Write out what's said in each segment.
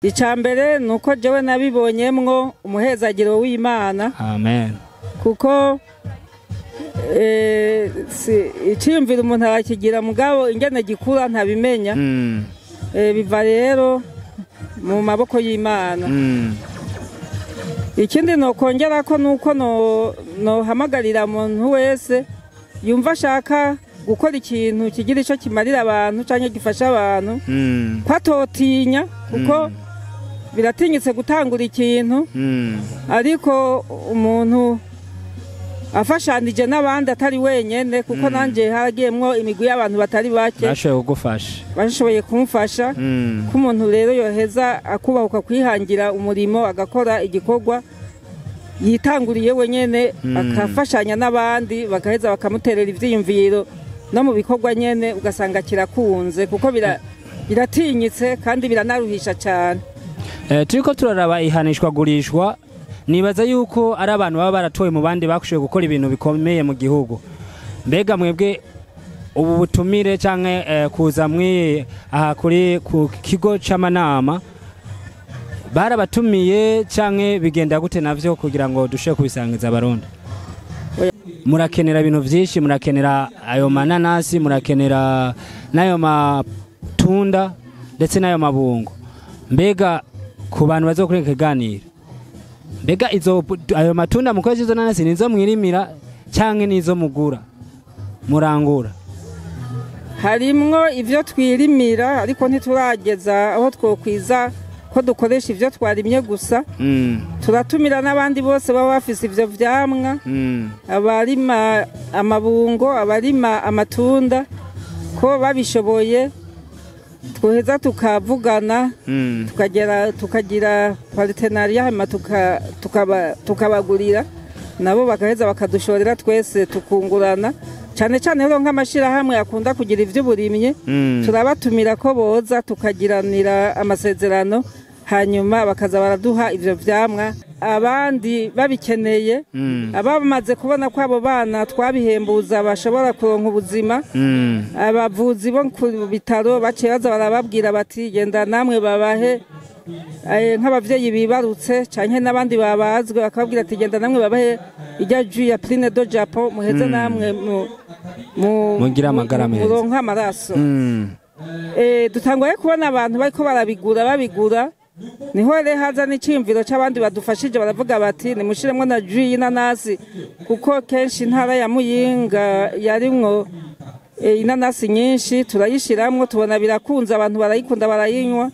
Icya mbere ni uko jewe nabibonyemwo umuhezagiro w'Imana. Amen. Kuko iciyumviro umuntu arakigira, mugabo ingene gikura ntabimenya. Biva rero mu maboko y'Imana. Ikindi nokongera ko nuko nohamagarira umuntu wese yumva ashaka gukora ikintu kigira ico kimarira abantu canke gifasha abantu, ko atotinya, kuko biratinyitse gutangura ikintu, ariko umuntu afashanije n'abandi atari wenyene, kuko nanje haragiyemwo imigwi y'abantu batari bake bashoboye kugufasha, bashoboye kumfasha. Ko umuntu rero yoheza akubahuka kwihangira umurimo, agakora igikorwa yitanguriye wenyene, akafashanya n'abandi, bagaheza bakamuterera ivyiyumviro no mu bikorwa nyene, ugasanga kirakunze, kuko biratinyitse kandi biranaruhisha cyane. Turiko turaraba ihanishwa gurishwa, nibaza yuko ari abantu baba baratoye mu bandi bakushoboye gukora ibintu bikomeye mu gihugu. Mbega mwebwe ubu butumire canke kuza mwi aha kuri ku kigo c'amanama barabatumiye canke bigenda gute navyo kugira ngo dushobore kubisangiza Abarundi? Murakenera ibintu vyinshi, murakenera ayo mananasi, murakenera n'ayo matunda ndetse n'ayo mabungo. Mbega ku bantu bazokureka ikiganiro, mbega izo ayo matunda mukoresha, izo nanasi, nizo mwirimira canke nizo mugura murangura? Harimwo ivyo twirimira, ariko ntiturageza aho twokwiza ko dukoresha ivyo twarimye gusa. Turatumira n'abandi bose baba bafise ivyo vyamwa, abarima amabungo, abarima amatunda, ko babishoboye twoheza tukavugana, tukagera tukagira partenariat, hanyuma tukabagurira, nabo bagaheza bakadushorera, twese tukungurana. Cyane cyane rero nk'amashirahamwe akunda kugira ivy'uburimyi, turabatumira ko boza tukagiranira amasezerano, hanyuma bakaza baraduha ivyo vyamwa abandi babikeneye. Abamaze kubona ko abo bana twabihembuza bashobora kuronka ubuzima, abavuzi bo ku bitaro baciye baza barababwira bati: "Genda namwe babahe." Nk'abavyeyi bibarutse canke n'abandi babazwe, bakababwira ati: "Genda namwe babahe ijya jus ya prune de Japon, muheze namwe mugire amagara meza." Muronke amaraso. Dutanguye kubona abantu bariko barabigura babigura, niho rero haza n'iciyumviro c'abandi badufashije, baravuga bati: "Nimushiremwo na jus y'inanasi," kuko kenshi intara ya Muyinga yarimwo inanasi nyinshi. Turayishiramwo, tubona birakunze, abantu barayikunda, barayinywa.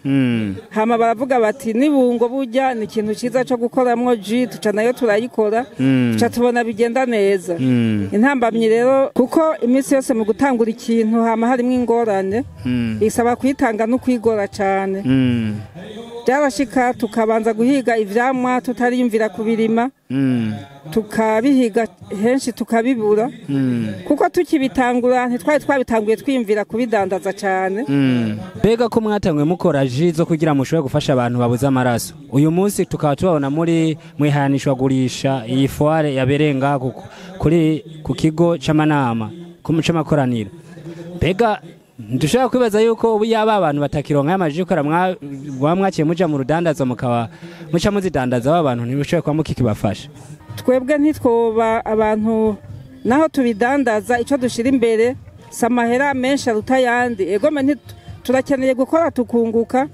Hama baravuga bati: "Nibungo burya ni ikintu ciza co gukoramwo jus." Tuca nayo turayikora, tuca tubona bigenda neza. Intambamyi rero, kuko iminsi yose mu gutangura ikintu hama harimwo ingorane, bisaba kwitanga no kwigora cane. Byarashika tukabanza guhiga ivyamwa tutariyumvira kubirima, tukabihiga henshi tukabibura, kuko tukibitangura ntitwari twabitanguye twiyumvira kubidandaza cane. Mbega ko mwatanguye mukora jus zo kugira mushobore gufasha abantu babuze amaraso, uyu munsi tukaba tubabona muri mwihanishwa gurisha iyi foire yabereye ngaha kuri ku kigo c'amanama c'amakoraniro, mbega ndushobora kwibaza yuko ubu yaba abantu batakironka y'ama jus kora mwaciye muja mu rudandazo, mukaba muca muzidandaza, aba bantu ntibishobora kuba mukikibafasha? Twebwe ntitwoba abantu, naho tubidandaza, icyo dushira imbere si amahera menshi aruta ayandi. Egome turakeneye gukora tukunguka,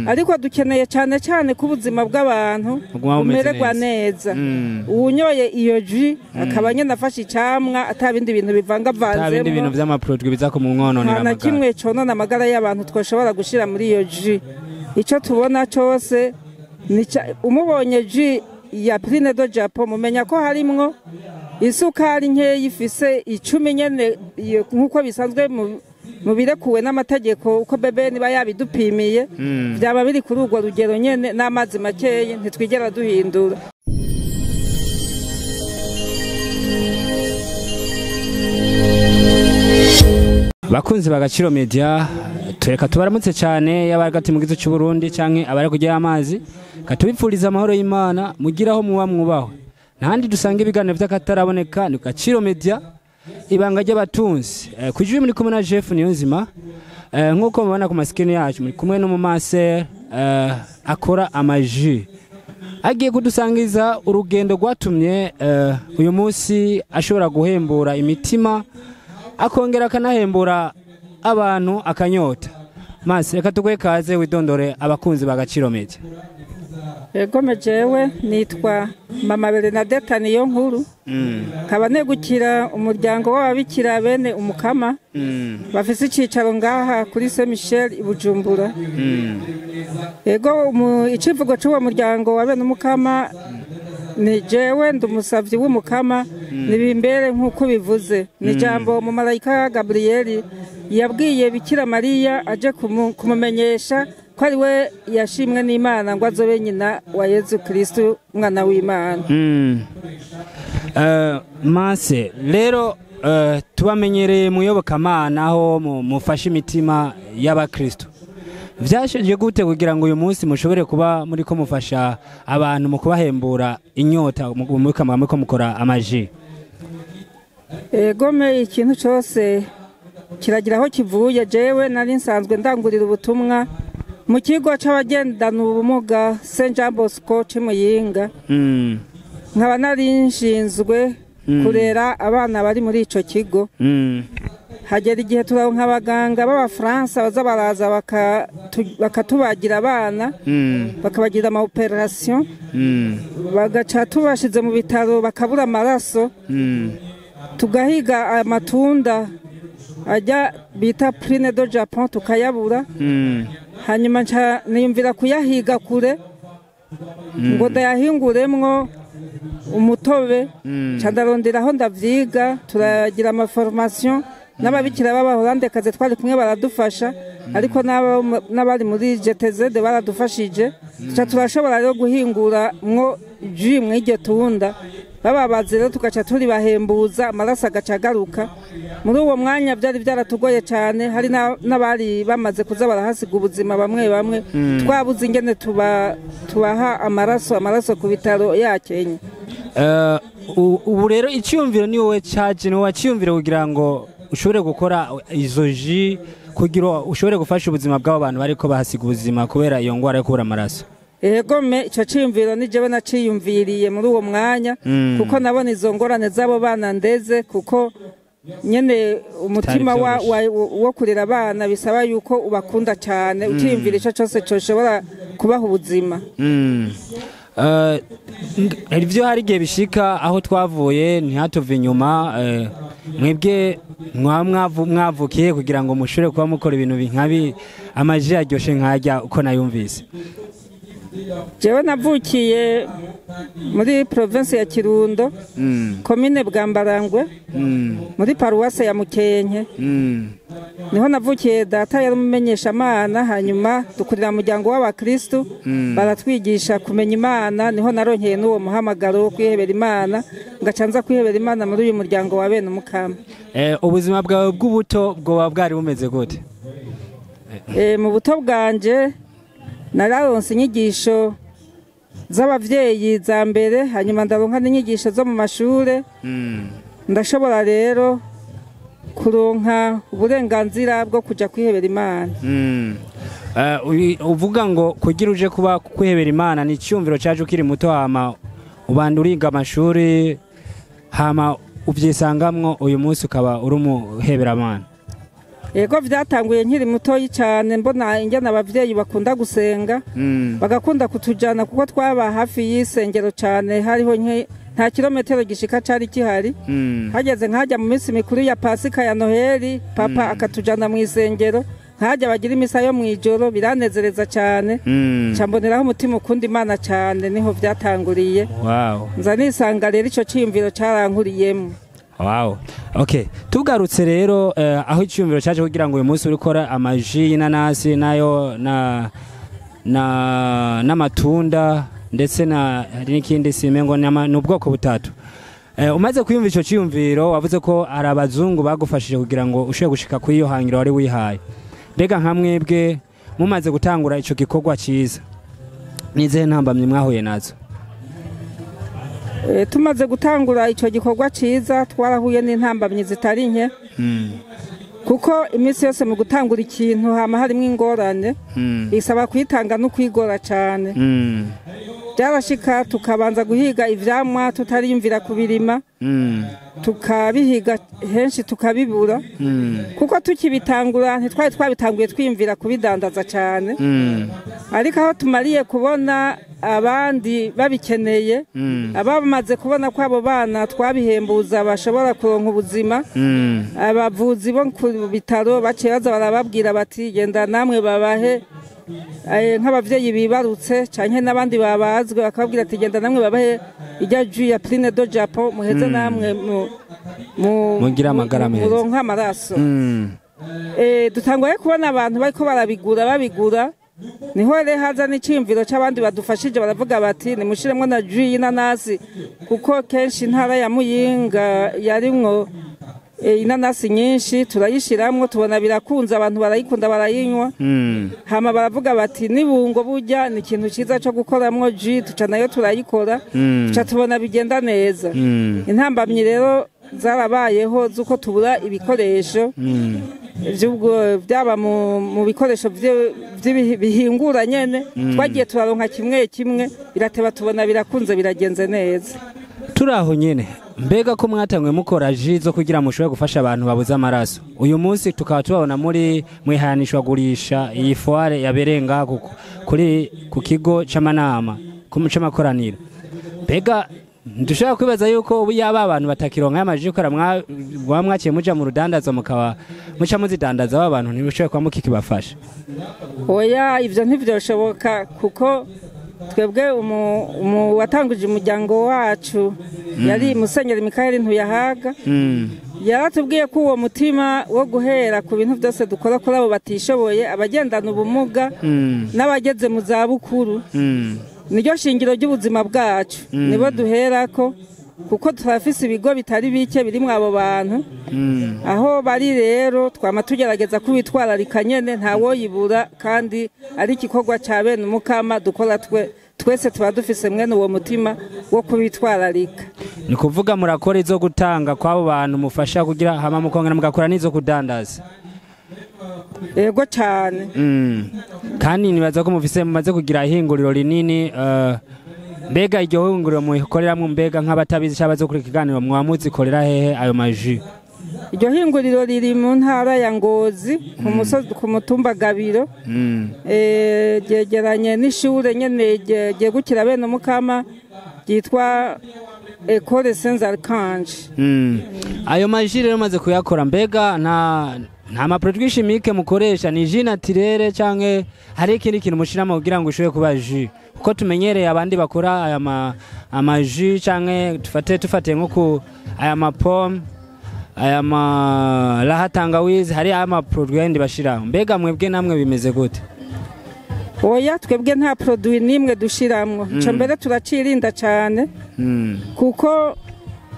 ariko dukeneye cyane cyane ko ubuzima bw'abantu buguma bumeze bumererwa neza. neza. Uwunyoye iyo jus akaba nyine afashe icamwa, ata bindi bintu ata bindi bivangavanzemo, bintu vy'ama produits biza kumwononera nta na amagara. kimwe conona amagara y'abantu twashobora gushira muri iyo jus. Icyo tubona cyose umubonye jus ya prune de Japon, mumenya ko harimwo isukari nkeya ifise 10 nyene, nk'uko bisanzwe mu birekuwe n'amategeko, uko bebe niba yabidupimiye, byaba biri kuri urwo rugero nyene, n'amazi makeya, ntitwigera duhindura. Bakunzi bagaciro media, tureka tubaramutse cyane, yaba hagati mu gihugu cy'u Burundi canke abari kugira amazi, katubipfuriza amahoro y'Imana, mugiraho muba mwubahwe. Ntahandi dusanga ibiganiro by'akataraboneka ni ku Gaciro Media, ibanga ry'abatunzi. Kwijwi muri kumwe na Jeff Niyonzima. Nk'uko mubona ku masikini yacu, muri kumwe n'umumaser Akora amaji, agiye kudusangiza urugendo rwatumye uyu munsi ashobora guhembura imitima, akongera akanahembura abantu akanyota. Masi, reka tuguhe kaze widondore abakunzi ba Gaciro Media. Egome, jewe nitwa Mama Bernadette niyo nkuru, nkaba negukira umuryango w'ababikira bene Umukama bafise icicaro ngaha kuri Saint Michel i Bujumbura. Ego, icivugo c'uwo muryango wa bene Umukama ni "Jewe ndi umusavyi w'Umukama, nibimbere nk'uko bivuze." Ni ijambo mu malayika Gaburiyeli yabwiye Bikira Mariya aje kumumenyesha ko ari we yashimwe n'Imana ngo azobe nyina wa Yezu Kristu, umwana w'Imana. Manse rero, tubamenyereye muyobokamana aho mufashe imitima y'abakristo. Vyasheje gute kugira ngo uyu munsi mushobore kuba muriko mufasha abantu mu kubahembura inyota, muriko mukora amaji? Egome, ikintu cyose kiragira aho kivuye. Jewe nari nsanzwe ndangurira ubutumwa mu kigo c'abagendana ubumuga Saint Jean Bosco c'Imuyinga, nkaba nari nshinzwe kurera abana bari muri ico kigo. Hagera igihe turonka abaganga b'Abafaransa baza baraza bakatubagira abana, bakabagira ama opération, bagaca tubashize mu bitaro bakabura amaraso. Tugahiga amatunda ajya bita prune de Japon, tukayabura. Hanyuma nca niyumvira kuyahiga kure ngo ndayahinguremwo umutobe. Nca ndarondera aho ndavyiga, turagira ama formation n'ababikira b'Abaholandekazi twari kumwe baradufasha, ariko n'abari muri GTZ baradufashije. Tuca turashobora rero guhingura mwo jus mw'iryo tunda. Bababaze rero, tugaca turibahembuza, amaraso agaca agaruka. Muri uwo mwanya byari byaratugoye cyane, hari n'abari bamaze kuza barahasiga ubuzima bamwe bamwe, twabuze ingene tubaha amaraso ku bitaro yakenye. Ubu rero icyumviro ni wowe caje, ni wowe waciyumvira kugira ngo ushobore gukora izo jus, kugira ushobore gufasha ubuzima bw'abo bantu bariko bahasiga ubuzima kubera iyo ngwara yo kubura amaraso? Egome, icyo ciyumviro ni jewe naciyumviriye muri uwo mwanya, kuko nabona izo ngorane z'abo bana ndeze, kuko nyene umutima wo kurera abana bisaba yuko ubakunda cyane, ukiyumvira icyo cyose cyoshobora kubaha ubuzima. Ivyo hari igihe bishika aho twavuye ntihatuve inyuma. Mwebwe mwavukiye kugira ngo mushobore kuba mukora ibintu nkabi, amaji aryoshe nkajya uko nayumvise? Jewe navukiye muri province ya Kirundo, komine Bwambarangwe, muri paruwase ya Mukenke, niho navukiye. Data yari umumenyeshamana, hanyuma dukurira mu muryango w'abakristu, baratwigisha kumenya Imana. Niho naronkeye n'uwo muhamagaro wo kwihebera Imana, ngaca nza kwihebera Imana muri uyu muryango wa bene Umukama. Ubuzima bwawe bw'ubuto bwoba bwari bumeze gute? Mu buto bwanje nararonse inyigisho z'abavyeyi za mbere, hanyuma ndaronka n'inyigisho zo mu mashure. Ndashobora rero kuronka uburenganzira bwo kuja kwihebera Imana. Uvuga ngo kugira uje kuba kwihebera Imana ni icyumviro cyaje ukiri muto, hama ubanda uriga amashuri, hama ubyisangamwo, uyu munsi ukaba uri umuheberamana? Yego, vyatanguye nkiri mutoyi cyane, mbona ingene abavyeyi bakunda gusenga, bagakunda kutujana kuko twaba hafi y'isengero cyane, hariho nta kilometero gishika cari gihari. Hageze nkajya mu minsi mikuru ya Pasika, ya Noheli, papa akatujana mu isengero, nkajya bagira imisa yo mu ijoro, biranezereza cyane. Camboneraho umutima ukunda Imana cyane, niho vyatanguriye. Nza nisanga rero ico ciyumviro carankuriyemo. Wow. Okay. Tugarutse rero aho icyumviro cyaje kugira ngo uyu munsi urikora amaji y'inanasi nayo na n'amatunda, ndetse na hari n'ikindi simengo ni ubwoko butatu. Umaze kwiyumva ico cyumviro, wavuze ko hari abazungu bagufashije kugira ngo ushobore gushika kuri iyo hangiro wari wihaye. Mbega nka mwebwe mumaze gutangura ico gikorwa cyiza, nizihe ntambamyi mwahuye nazo? Tumaze gutangura ico gikorwa ciza, twarahuye n'intambamyi zitari nke. Kuko iminsi yose mu gutangura ikintu hama harimwo ingorane, bisaba kwitanga no kwigora cane. Byarashika tukabanza guhiga ivyamwa tutariyumvira kubirima, tukabihiga henshi tukabibura, kuko tukibitangura ntitwari twabitanguye twiyumvira kubidandaza cane. Ariko aho tumariye kubona abandi babikeneye, abamaze kubona ko abo bana twabihembuza bashobora kuronka ubuzima, abavuzi bo ku bitaro baciye baza barababwira bati genda namwe babahe, nk'abavyeyi bibarutse canke n'abandi babazwe, bakababwira ati genda namwe babahe ijya jus ya prune de Japon, muheze namwe mugire amagara meza. Muronke amaraso. Dutanguye kubona abantu bariko barabigura babigura, niho rero haza n'iciyumviro c'abandi badufashije, baravuga bati nimushiremwo na jus y'inanasi, kuko kenshi intara ya Muyinga yarimwo inanasi nyinshi. Turayishiramwo, tubona birakunze, abantu barayikunda, barayinywa. Hama baravuga bati nibungo burya ni ikintu ciza co gukoramwo jus, tuca nayo turayikora, tuca tubona bigenda neza. Intambamyi rero zarabayeho z'uko tubura ibikoresho vy'ubwo, byaba mu bikoresho bihingura nyene. Twagiye turaronka kimwe kimwe, birateba, tubona birakunze, biragenze neza. Turi aho nyene, mbega ko mwatanguye mukora jus zo kugira mushobore gufasha abantu babuze amaraso, uyu munsi tukaba tubabona muri mwihanishwagurisha iyi foire yabereye ngaha kuri ku kigo c'amanama c'amakoraniro, mbega ndushobora kwibaza yuko ubu yaba abantu batakironka y'ama jus kora mwa mwaciye muja mu rudandazo, mukaba muca muzidandaza, aba bantu ntibishobora kuba mukikibafasha? Oya, ivyo ntivyoshoboka, kuko twebwe watanguje umuryango wacu yari Musenyeri Mikayeli Ntuyahaga. Yaratubwiye ko uwo mutima wo guhera ku bintu byose dukora kuri abo batishoboye, abagendana ubumuga n'abageze mu zabukuru, niryo shingiro ry'ubuzima bwacu, nibo duherako, kuko turafise ibigo bitari bike birimwo abo bantu. Aho bari rero twama tugerageza kubitwararika nyene, ntawoyibura, kandi ari igikorwa ca bene umukama dukora. Twe twese tuba dufise mwene uwo mutima wo kubitwararika. Ni kuvuga murakora izo gutanga kw'abo bantu mufasha kugira, hama mukongera mugakora n'izo kudandaza? Yego cane. Kandi nibaza ko mufise, mumaze kugira ihinguriro rinini. Mbega iryo hinguriro mukoreramwo, mbega nk'abatabizi cyangwa bazo kuri ikiganiro, mwaba muzikorera hehe ayo ma jus? Iryo hinguriro riri mu ntara ya Ngozi, ku musozi, ku mutumba Gabiro. Ryegeranye n'ishure nyene ryegukira bene umukama ryitwa Ecole Saint Archange. Ayo ma jus rero maze kuyakora, mbega nta ma produit chimique mukoresha? Ni jus naturelle canke hari ikindi kintu mushiramo kugira ngo ishobore kuba jus? Kuko tumenyereye abandi bakora aya ama jus, canke tufate nko ku aya ma pomme, aya ma raha tangawizi, hari aya ma produit yandi bashiraho. Mbega mwebwe namwe bimeze gute? Oya, twebwe nta produit n'imwe dushiramwo. Ico mbere turacirinda cane, kuko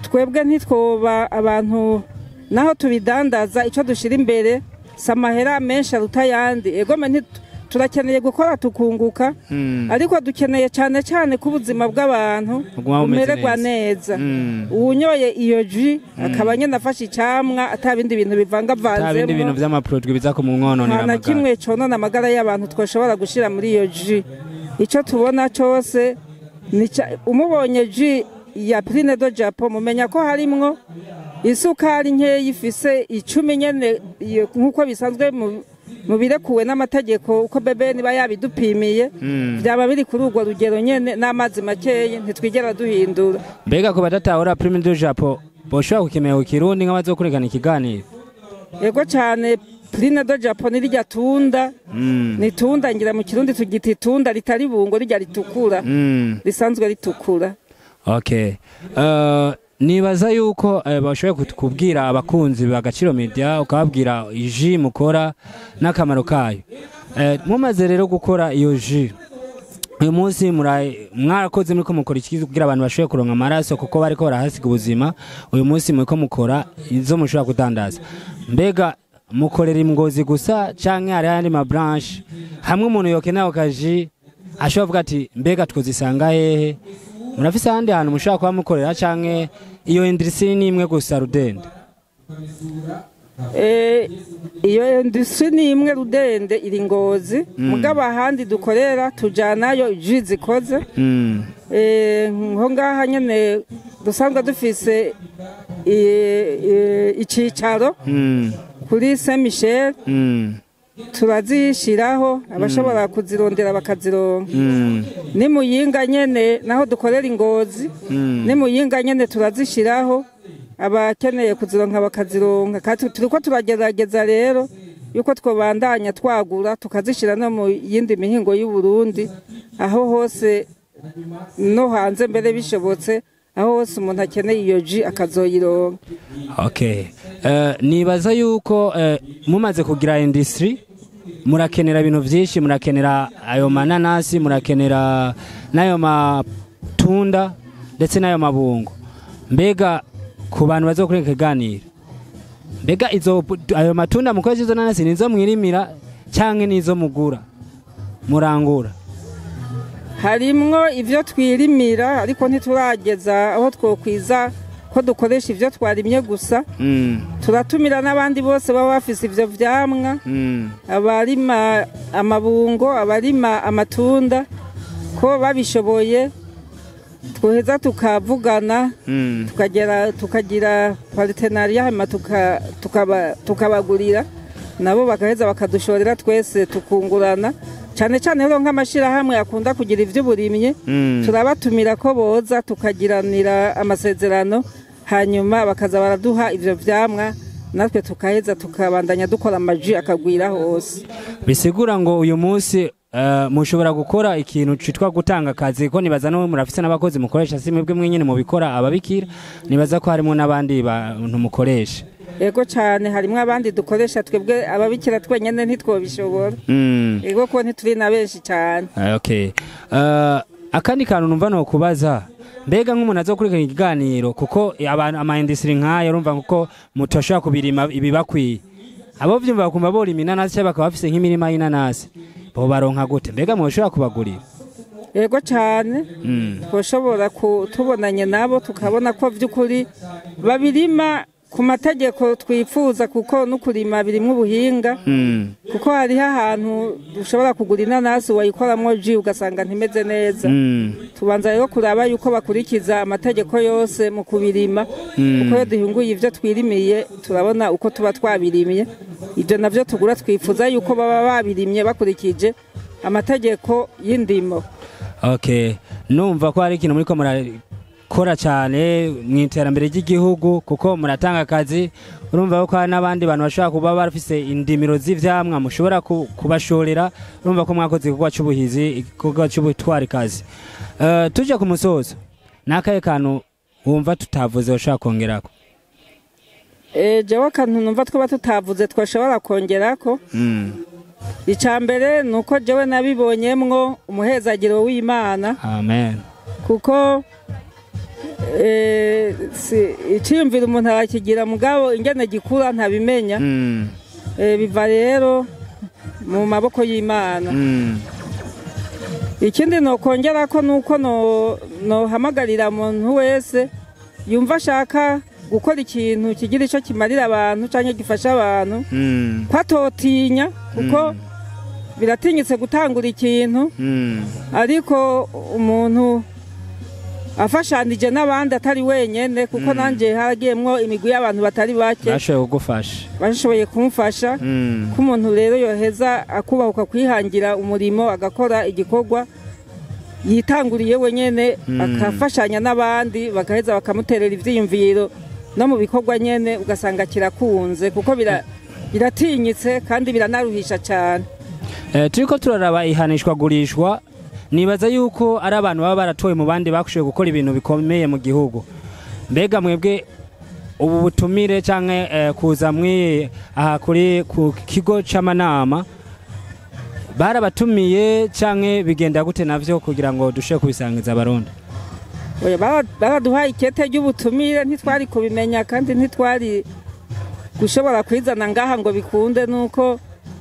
twebwe ntitwoba abantu naho tubidandaza. Ico dushira imbere si amahera menshi aruta ayandi. Egome turakeneye gukora tukunguka, ariko dukeneye cane cane ko ubuzima bw'abantu buguma bumeze bumererwa neza. neza. Uwunyoye iyo jus akaba nyene afashe icamwa, ata bindi bintu Ata bindi bintu bivangavanzemwo, vy'ama produit biza kumwononera nta na amagara. kimwe conona amagara y'abantu twoshobora gushira muri iyo jus. Ico tubona cose umubonye jus ya prune de Japon, mumenya ko harimwo isukari nkeya ifise 10 nyene, nk'uko bisanzwe mu birekuwe n'amategeko, uko BBN iba yabidupimiye. Byaba biri kuri urwo rugero nyene, n'amazi makeya, ntitwigera duhindura. Mbega ku badatahura prune du Japon, boshobora kukimenya ku Kirundi nk'abazokurikirana ikiganiro? Yego cyane, prune de Japon ni rirya tunda, ni tunda, ngira mu Kirundi tugita itunda ritari bungo, rirya ritukura, risanzwe ritukura. Okay. Nibaza yuko bashoboye kubwira abakunzi ba Gaciro Media, ukababwira jus mukora n'akamaro kayo. Mumaze rero gukora iyo jus, uyu munsi mwarakoze, muriko mukora iki kugira abantu bashobore kuronka amaraso, kuko bariko barahasiga ubuzima? Uyu munsi muriko mukora izo mushobora kudandaza, mbega mukorera i Ngozi gusa canke hari ayandi ma branche hamwe umuntu yokenera ako jus ashobora kuvuga ati mbega twozisanga hehe? Murafise ahandi hantu mushobora kuba mukorera, canke iyo industrie ni imwe gusa rudende? Iyo industrie ni imwe rudende iri Ngozi, mugabo ahandi dukorera tujanayo jus zikoze. Nko ngaha nyene dusanzwe dufise icicaro kuri Saint Michel, turazishiraho, abashobora kuzirondera bakazironka. Ni Muyinga nyene, naho dukorera Ingozi, ni Muyinga nyene turazishiraho, abakeneye kuzironka bakazironka. Kandi turiko turagerageza rero yuko twobandanya twagura, tukazishira no mu yindi mihingo y'u Burundi, aho hose no hanze mbere bishobotse, aho hose umuntu akeneye iyo jus akazoyironka. Okay. Nibaza yuko mumaze kugira industry murakenera ibintu vyinshi, murakenera ayo mananasi, murakenera n'ayo matunda ndetse n'ayo mabungo. Mbega ku bantu bazokureka ikiganiro, mbega izo ayo matunda mukoresha, izo nanasi, nizo mwirimira canke nizo mugura murangura? Harimwo ivyo twirimira, ariko ntiturageza aho twokwiza ko dukoresha ivyo twarimye gusa. Turatumira n'abandi bose baba bafise ivyo vyamwa, abarima amabungo, abarima amatunda, ko babishoboye twoheza tukavugana, tukagera tukagira partenariat, hanyuma tukabagurira, nabo bagaheza bakadushorera, twese tukungurana. Cyane cyane rero nk'amashirahamwe akunda kugira ivy'uburimyi, turabatumira ko boza tukagiranira amasezerano, hanyuma bakaza baraduha ivyo vyamwa, natwe tukaheza tukabandanya dukora ama jus akagwira hose. Bisigura ngo uyu munsi mushobora gukora ikintu citwa gutanga akazi, ko nibaza no murafise n'abakozi mukoresha, si mwebwe mwenyene mubikora ababikira, nibaza ko harimo n'abandi bantu mukoresha. Yego cyane, harimwo abandi dukoresha, twebwe ababikira twenyene ntitwobishobora. Yego, ko ntituri na benshi cyane. Okay. Akandi kantu numva no kubaza, mbega nk'umuntu azokurikira ikiganiro, kuko abantu ama industry nk'ayo urumva kuko mutoshobora kubirima ibibakwiye, abo vyumva bakumva borima inanasi cyangwa bakaba bafise nk'imirima y'inanasi, bo baronka gute? Mbega mwoshobora kubagurira? Yego cyane. Twoshobora tubonanye nabo, tukabona ko by'ukuri babirima ku mategeko twifuza, kuko no kurima birimwo ubuhinga, kuko hariho ahantu ushobora kugura inanasi wayikoramwo jus ugasanga ntimeze neza. Tubanza rero kuraba yuko bakurikiza amategeko yose mu kubirima, kuko iyo duhinguye ivyo twirimiye turabona uko tuba twabirimye. Ibyo navyo tugura twifuza yuko baba babirimye bakurikije amategeko y'indimo. Okay, numva ko hari ikintu muriko murakora cyane mu iterambere ry'igihugu, kuko muratanga akazi. Urumva ko hari n'abandi bantu bashobora kuba bafise indimiro z'ivyamwa mushobora kubashorera. Urumva ko mwakoze igikorwa c'ubuhizi, igikorwa c'ubutwarikazi. Tuje ku musozo, n'akahe kantu wumva tutavuze ushobora kongerako? Jewe akantu numva twaba tutavuze twashobora kongerako, ica mbere ni uko jewe nabibonyemwo umuhezagiro w'Imana. Amen. Kuko iciyumviro umuntu arakigira, mugabo ingene gikura ntabimenya. Biva rero mu maboko y'Imana. Ikindi nokongera ko nuko nohamagarira umuntu wese yumva ashaka gukora ikintu kigira ico kimarira abantu canke gifasha abantu, ko atotinya, kuko biratinyitse gutangura ikintu, ariko umuntu afashanije n'abandi atari wenyene, kuko nanje haragiyemwo imigwi y'abantu batari bake bashoboye kugufasha. Bashoboye kumfasha. Ko umuntu rero yoheza akubahuka kwihangira umurimo, agakora igikorwa yitanguriye wenyene, akafashanya n'abandi, bagaheza bakamuterera ivyiyumviro no mu bikorwa nyene, ugasanga kirakunze, kuko biratinyitse kandi biranaruhisha cyane. Turiko turaraba ihanishwa gurishwa, nibaza yuko ari abantu baba baratoye mu bandi bakushoboye gukora ibintu bikomeye mu gihugu. Mbega mwebwe ubu butumire canke kuza mwi aha kuri ku kigo c'amanama, barabatumiye canke bigenda gute navyo kugira ngo dushobore kubisangiza Abarundi? Oya, baraduhaye ikete ry'ubutumire, ntitwari kubimenya kandi ntitwari gushobora kwizana ngaha ngo bikunde, nuko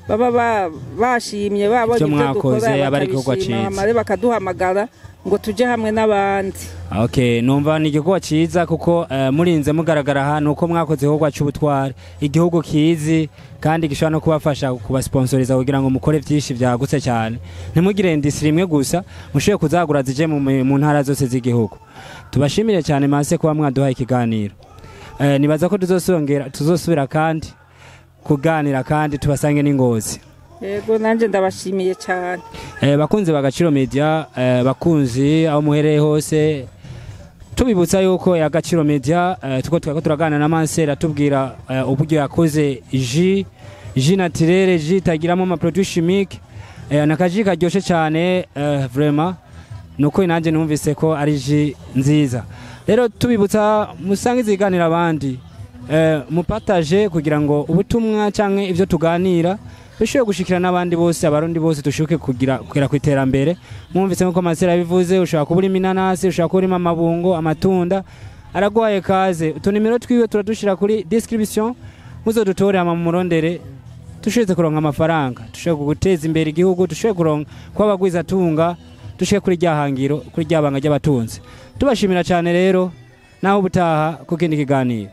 Baba bashimye babonye Ivyo ibyo mwakoze, dukora, aba ari igikorwa bakabishima, ciza. hama rero bakaduhamagara ngo tuje hamwe n'abandi. Okay, numva ni igikorwa ciza kuko murinze mugaragara hano uko mwakoze igikorwa c'ubutwari, igihugu kizi kandi gishobora no kubafasha kubasponsoriza kugira ngo mukore vyinshi vyagutse cyane, ntimugire industry imwe gusa, mushoboye kuzagura zije mu ntara zose z'igihugu. Tubashimire cyane mase kuba mwaduhaye ikiganiro. Nibaza ko tuzosongera, tuzosubira kandi kuganira kandi tubasange n'ingozi. Yego, nanjye ndabashimiye cyane. Bakunzi ba Gaciro Media, bakunzi aho muhereye hose, tubibutsa yuko ya Gaciro Media, tuko twako turaganira na Mansera, atubwira uburyo yakoze jus naturelle, jus itagiramo ama produits chimiques, nakaji karyoshe cyane. Vraiment nuko nanjye numvise ko ari jus nziza. Rero tubibutsa musange iziganira abandi, mupartage kugira ngo ubutumwa canke ivyo tuganira bishobore gushikira n'abandi bose, Abarundi bose dushoboke kugira kugera ku iterambere. Mwumvise nkuko Masera yabivuze, ushobora kuba urimo inanasi, ushobora kuba urimo amabungo, amatunda, araguhaye kaze. Utunimero twiwe turadushira kuri description, muzodutore hama mumurondere, dushobore kuronka amafaranga, dushobore guteza imbere igihugu, dushobore kuronka kuba abagwizatunga, dushike kuri rya hangiro, kuri rya banga ry'abatunzi. Tubashimira cyane rero, naho ubutaha ku kindi kiganiro.